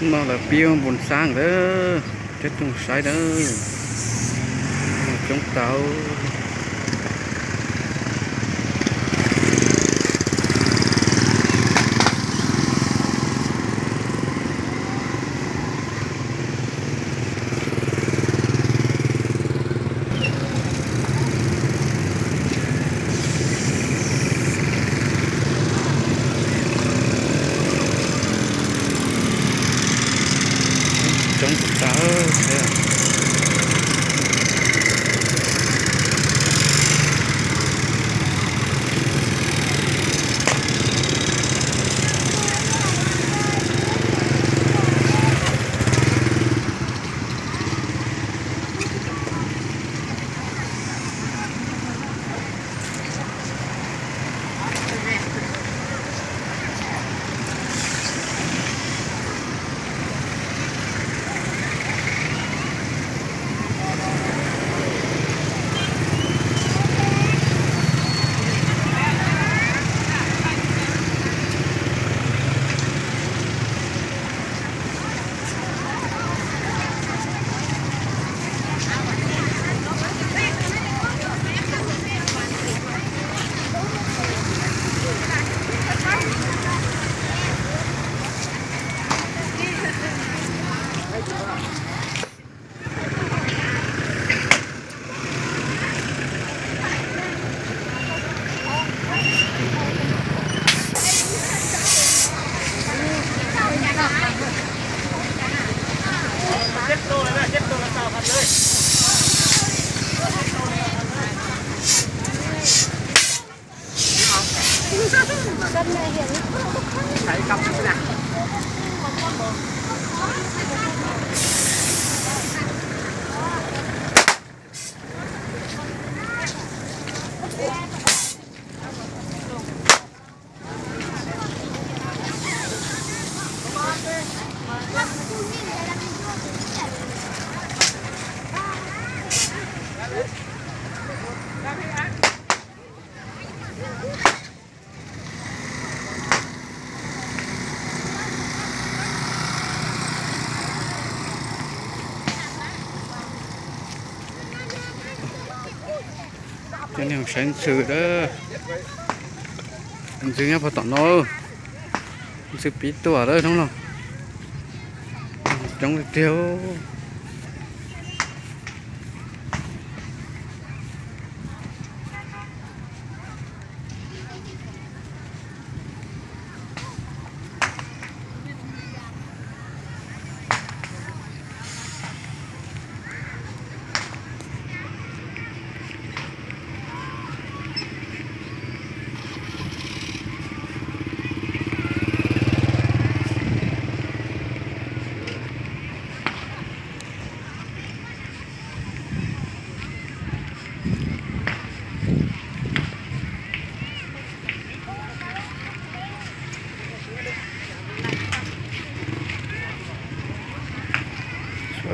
No lawv pib npus xab lawm, cov tuaj saib lawm, coob tau. Coob tau. Cov neeg saib ntxhw, ntxhw nyob puag tom no, ntxhw pib tuaj lawm hnub no, coob tiag tiag.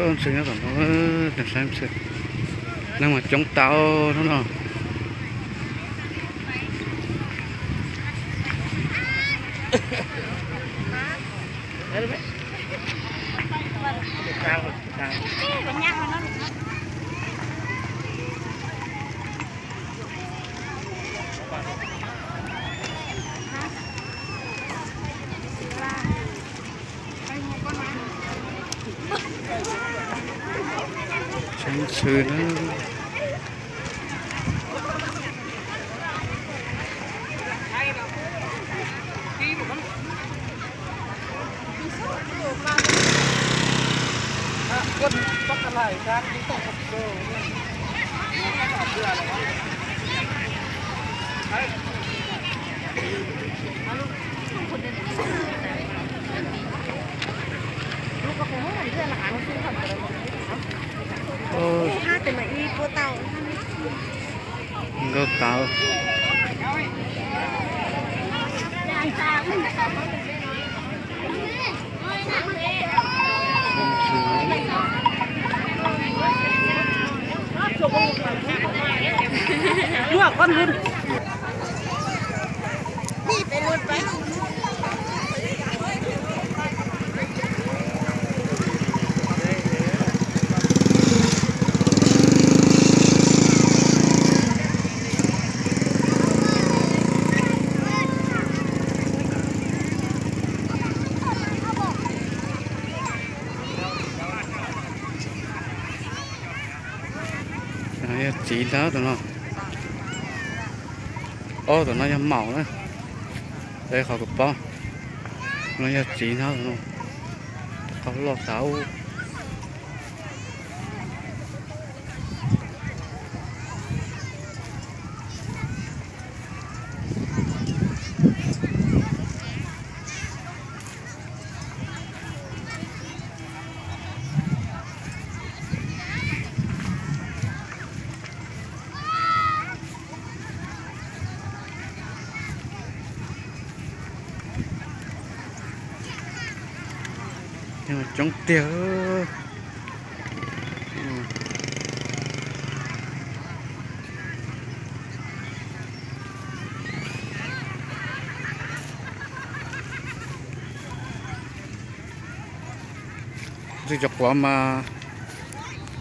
Ntxhw nyob tom no, saib ntxhw, neeg mas coob tau hnub no. Saib ntxhw na. Nkauj tau. Txiv ntag tus no. Ob tus no yog maum na. Qhov kuv paub no yog txiv ntag tus no. Qhov loj tas ub. Coob tiag. Txij cov quav mas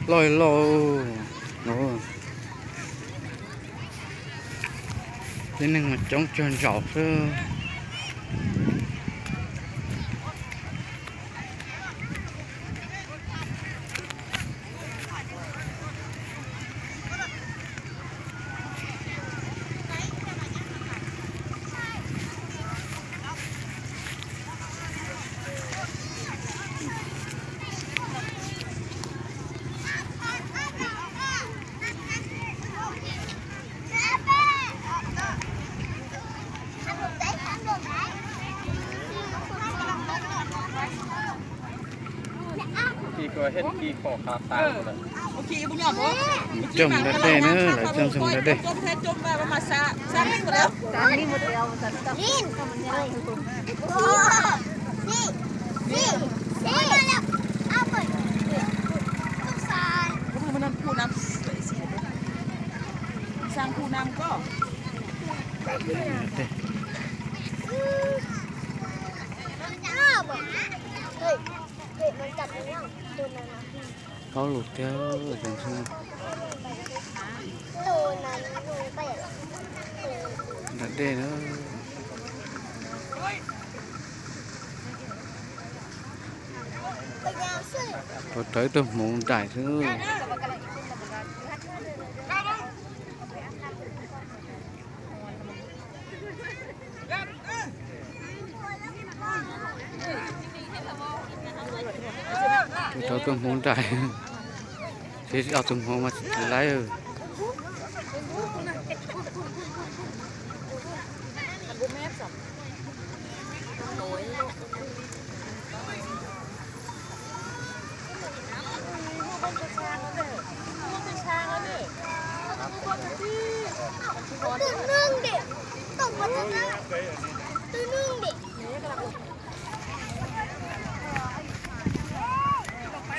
loj loj. Tib neeg mas coob cuag ntsaum xwb. Coj mus da dej na, lawv coj mus da dej. Paub lus tiag. Nram dej na. Rawv rawv ib tug hmoov nraim xwb. Rawv tus hmoov nraim, tsis ob tus hmoov mas tsis laib.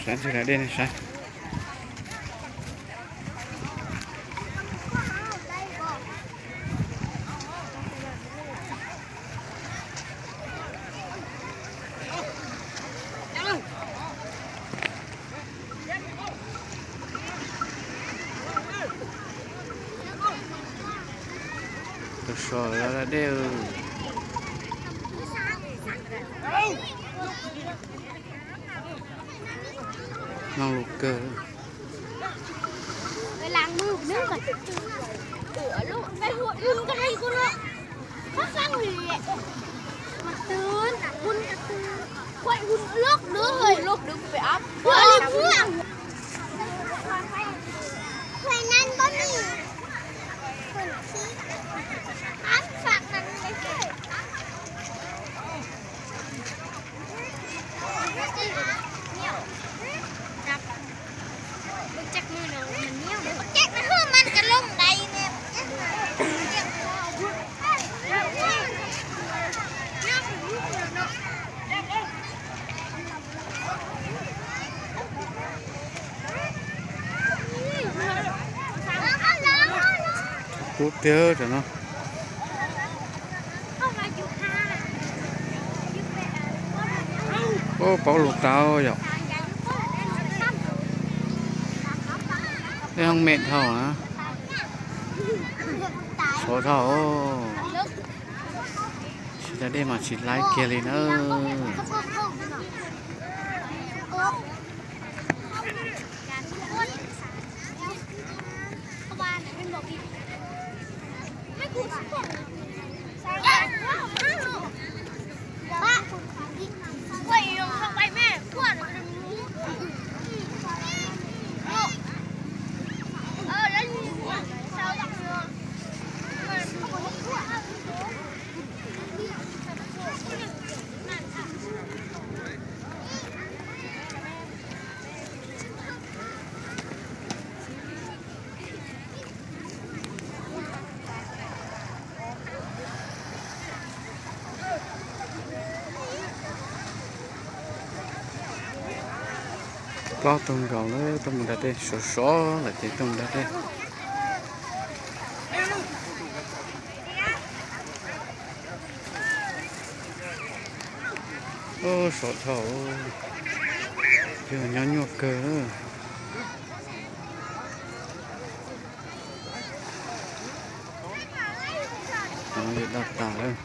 Saib ntxhi da dej ne saib. Tus so da dej. Noj lus kawg. Kub tiag tam no. Ub, paub lus tau yom. Tej hoob me dhau na. Sov dhau. Tsis da dej mas tsis laib kiag li na. Plob tuaj nkaus lawm, tuaj mus nram dej, sov sov lawm ces tuaj mus nram dej. Ub, sov dhau, yog nyob nyuaj kawg. Daj tas lawm.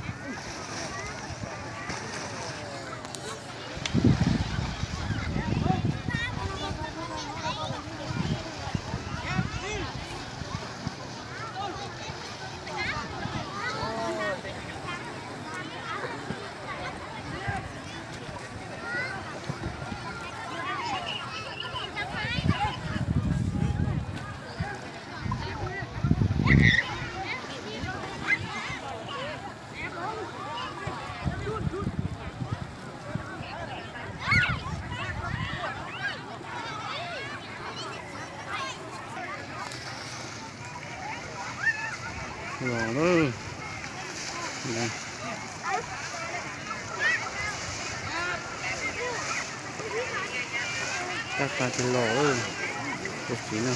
Los lawm. Tab tas ces los lawm. Tus txiv no.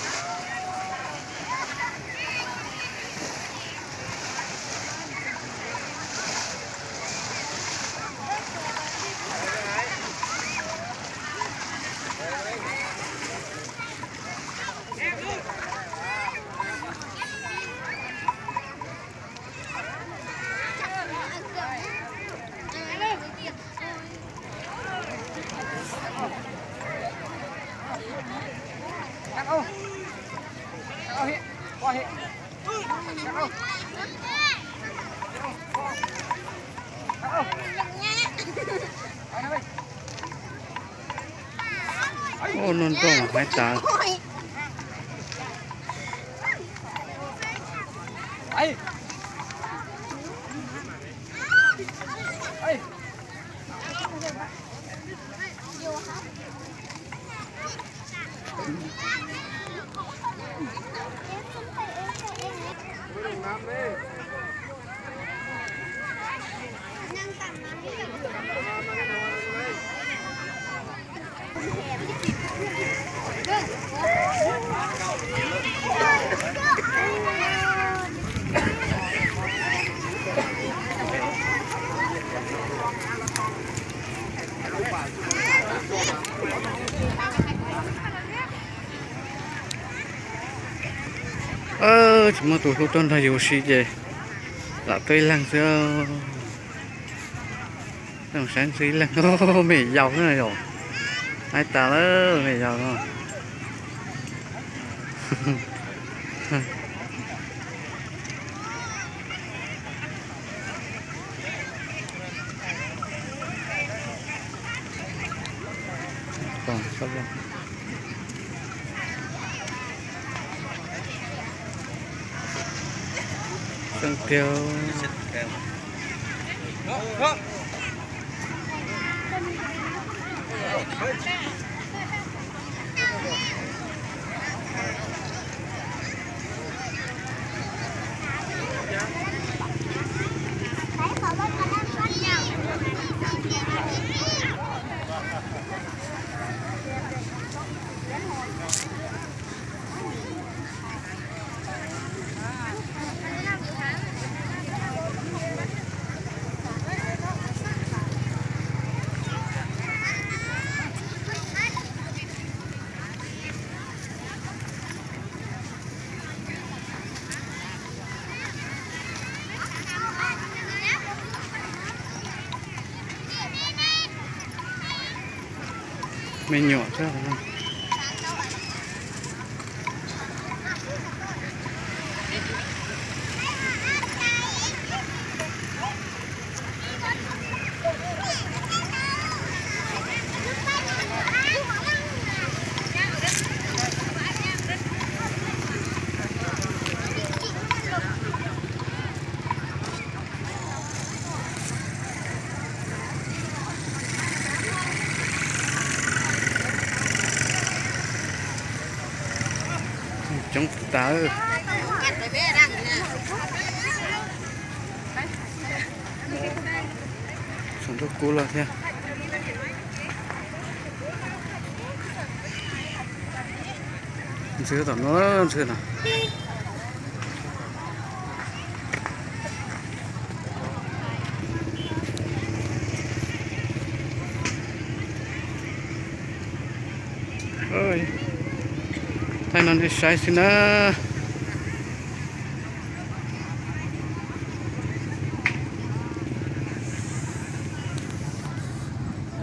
Ub, noj nrooj haib tas. Tsis muaj tus hlub tuaj nrog yus ua si ces lam tuaj ib leeg xwb. Saib xwb ib leeg, me yaus na yom. Haib tas lawm me yaus no. Xeeb tiag. Me nyuam thiab. tas. Saum ntuj kub los thiab. Ntxhw tom no, ntxhw no. Thaij no nej saib xwb na.